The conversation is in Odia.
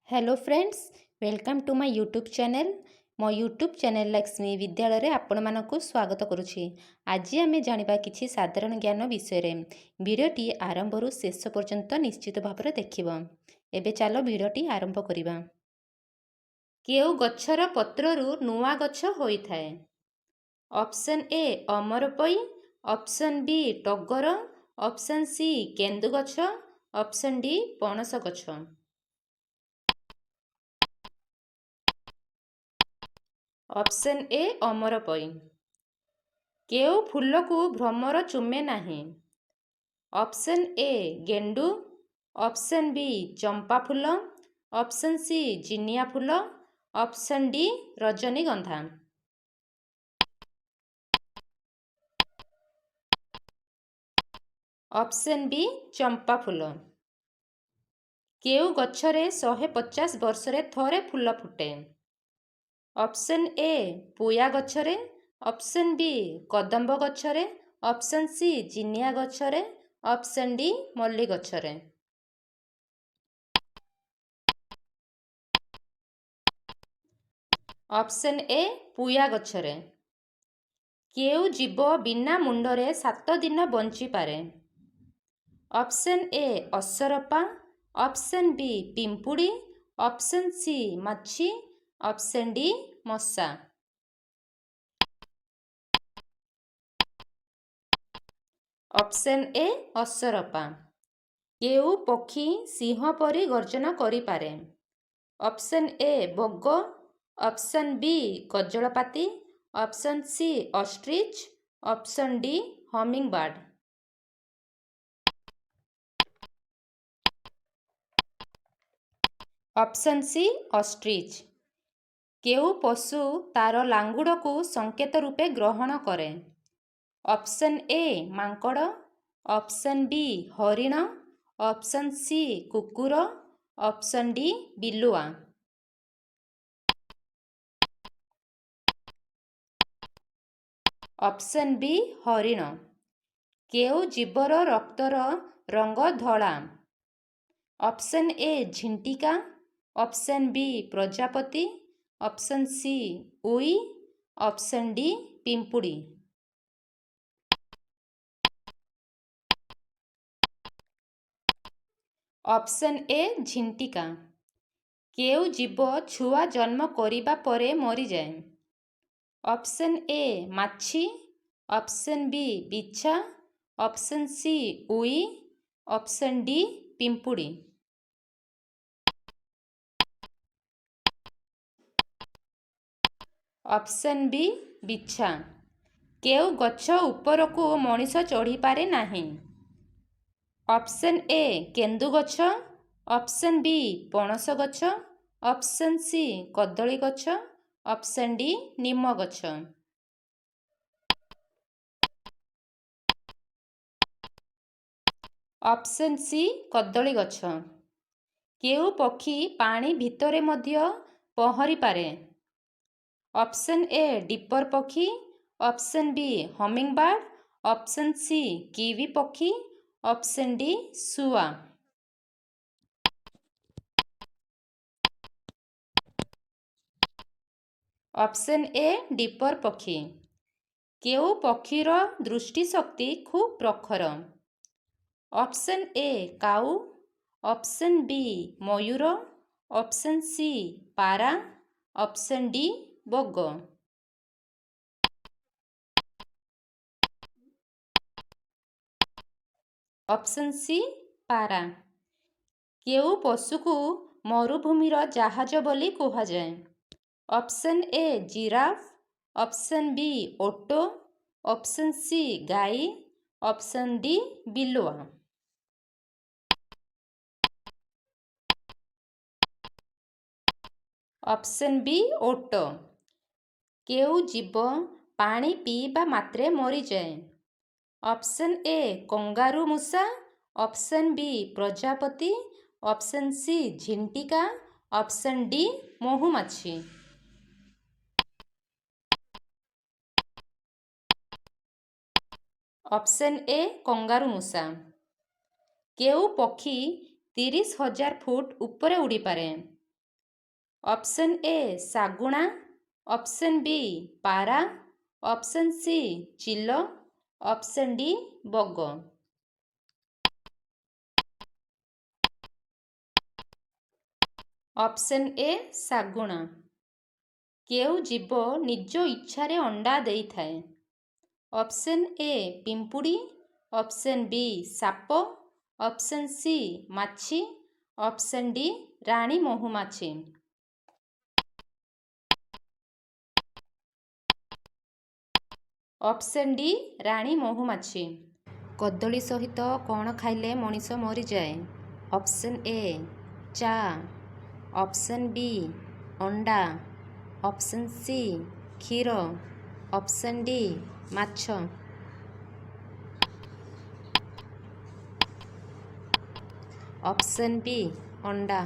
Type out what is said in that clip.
Hello friends, welcome to my YouTube channel. ମୋ ୟୁଟ୍ୟୁବ୍ ଚ୍ୟାନେଲ୍ ଲକ୍ଷ୍ମୀ ବିଦ୍ୟାଳୟରେ ଆପଣମାନଙ୍କୁ ସ୍ୱାଗତ କରୁଛି। ଆଜି ଆମେ ଜାଣିବା କିଛି ସାଧାରଣ ଜ୍ଞାନ ବିଷୟରେ। ଭିଡ଼ିଓଟି ଆରମ୍ଭରୁ ଶେଷ ପର୍ଯ୍ୟନ୍ତ ନିଶ୍ଚିତ ଭାବରେ ଦେଖିବ। ଏବେ ଚାଲ, ଭିଡ଼ିଓଟି ଆରମ୍ଭ କରିବା। କେଉଁ ଗଛର ପତ୍ରରୁ ନୂଆ ଗଛ ହୋଇଥାଏ? ଅପସନ୍ ଏ ଅମରପୋଇ, ଅପସନ୍ ବି ଟଗର, ଅପସନ୍ ସି କେନ୍ଦୁ ଗଛ, ଅପସନ୍ ଡି ପଣସ ଗଛ। ଅପସନ୍ ଏ ଅମରପୋଇ। କେଉଁ ଫୁଲକୁ ଭ୍ରମର ଚୁମେ ନାହିଁ? ଅପସନ୍ ଏ ଗେଣ୍ଡୁ, ଅପସନ୍ ବି ଚମ୍ପା ଫୁଲ, ଅପସନ୍ ସି ଜିନିଆ ଫୁଲ, ଅପସନ୍ ଡି ରଜନୀଗନ୍ଧା। ଅପସନ୍ ବି ଚମ୍ପା ଫୁଲ। କେଉଁ ଗଛରେ 150 ବର୍ଷରେ ଥରେ ଫୁଲ ଫୁଟେ? ଅପସନ୍ ଏ ପୁଆ ଗଛରେ, ଅପସନ୍ ବି କଦମ୍ବ ଗଛରେ, ଅପସନ୍ ସି ଜିନିଆ ଗଛରେ, ଅପସନ୍ ଡି ମଲ୍ଲି ଗଛରେ। ଅପସନ୍ ଏ ପୁଆ ଗଛରେ। କେଉଁ ଜୀବ ବିନା ମୁଣ୍ଡରେ 7 ଦିନ ବଞ୍ଚିପାରେ? ଅପସନ୍ ଏ ଅସରପା, ଅପସନ୍ ବି ପିମ୍ପୁଡ଼ି, ଅପସନ୍ ସି ମାଛି, ଅପସନ୍ ଡି ମଶା। ଅପସନ୍ ଏ ଅସରପା। କେଉଁ ପକ୍ଷୀ ସିଂହ ପରି ଗର୍ଜନ କରିପାରେ? ଅପସନ୍ ଏ ବଗ, ଅପସନ୍ ବି କଜଳପାତି, option C ostrich, option D hummingbird. Option C ostrich. କେଉଁ ପଶୁ ତାର ଲାଙ୍ଗୁଡ଼କୁ ସଙ୍କେତ ରୂପେ ଗ୍ରହଣ କରେ? ଅପସନ୍ ଏ ମାଙ୍କଡ଼, ଅପସନ୍ ବି ହରିଣ, ଅପସନ୍ ସି କୁକୁର, ଅପସନ୍ ଡି ବିଲୁଆ। ଅପସନ୍ ବି ହରିଣ। କେଉଁ ଜୀବର ରକ୍ତର ରଙ୍ଗ ଧଳା? ଅପସନ୍ ଏ ଝିଣ୍ଟିକା, ଅପସନ୍ ବି ପ୍ରଜାପତି, ଅପସନ୍ ସି ଉଇ, ଅପସନ୍ ଡି ପିମ୍ପୁଡ଼ି। ଅପସନ୍ ଏ ଝିଣ୍ଟିକା। କେଉଁ ଜୀବ ଛୁଆ ଜନ୍ମ କରିବା ପରେ ମରିଯାଏ? ଅପସନ୍ ଏ ମାଛି, ଅପସନ୍ ବି ବିଛା, ଅପସନ୍ ସି ଉଇ, ଅପସନ୍ ଡି ପିମ୍ପୁଡ଼ି। ଅପସନ୍ ବି ବିଛା। କେଉଁ ଗଛ ଉପରକୁ ମଣିଷ ଚଢ଼ିପାରେ ନାହିଁ? ଅପସନ୍ ଏ କେନ୍ଦୁ ଗଛ, ଅପସନ୍ ବି ପଣସ ଗଛ, ଅପସନ୍ ସି କଦଳୀ ଗଛ, ଅପସନ୍ ଡି ନିମ ଗଛ। ଅପସନ୍ ସି କଦଳୀ ଗଛ। କେଉଁ ପକ୍ଷୀ ପାଣି ଭିତରେ ମଧ୍ୟ ପହଁରିପାରେ? ଅପସନ୍ ଏ ଡିପର ପକ୍ଷୀ, option B hummingbird, option C kiwi ପକ୍ଷୀ, ଅପସନ୍ ଡି ଶୁଆ। ଅପସନ୍ ଏ ଡିପର ପକ୍ଷୀ। କେଉଁ ପକ୍ଷୀର ଦୃଷ୍ଟିଶକ୍ତି ଖୁବ୍ ପ୍ରଖର? ଅପସନ୍ ଏ କାଉ, ଅପସନ୍ ବି ମୟୂର, ଅପସନ୍ ସି ପାରା, ଅପସନ୍ ଡି ବଗ। ଅପସନ୍ ସି ପାରା। କେଉଁ ପଶୁକୁ ମରୁଭୂମିର ଜାହାଜ ବୋଲି କୁହାଯାଏ? Option A giraffe, option B ଓଟ, ଅପସନ୍ ସି ଗାଈ, ଅପସନ୍ ଡି ବିଲୁଆ। ଅପସନ୍ ବି ଓଟ। କେଉଁ ଜୀବ ପାଣି ପିଇବା ମାତ୍ରେ ମରିଯାଏ? ଅପସନ୍ ଏ କଙ୍ଗାରୁ ମୂଷା, ଅପସନ୍ ବି ପ୍ରଜାପତି, ଅପସନ୍ ସି ଝିଣ୍ଟିକା, ଅପସନ୍ ଡି ମହୁମାଛି। ଅପସନ୍ ଏ କଙ୍ଗାରୁ ମୂଷା। କେଉଁ ପକ୍ଷୀ 30,000 ଫୁଟ ଉପରେ ଉଡ଼ିପାରେ? ଅପସନ୍ ଏ ଶାଗୁଣା, ଅପସନ୍ ବି ପାରା, ଅପସନ୍ ସି ଚିଲ, ଅପସନ୍ ଡି ବଗ। ଅପସନ୍ ଏ ଶାଗୁଣା। କେଉଁ ଜୀବ ନିଜ ଇଚ୍ଛାରେ ଅଣ୍ଡା ଦେଇଥାଏ? ଅପସନ୍ ଏ ପିମ୍ପୁଡ଼ି, ଅପସନ୍ ବି ସାପ, ଅପସନ୍ ସି ମାଛି, ଅପସନ୍ ଡି ରାଣୀ ମହୁମାଛି। ଅପସନ୍ ଡି ରାଣୀ ମହୁମାଛି। କଦଳୀ ସହିତ କ'ଣ ଖାଇଲେ ମଣିଷ ମରିଯାଏ? ଅପସନ୍ ଏ ଚା, ଅପସନ୍ ବି ଅଣ୍ଡା, ଅପସନ୍ ସି କ୍ଷୀର, ଅପସନ୍ ଡି ମାଛ। ଅପସନ୍ ବି ଅଣ୍ଡା।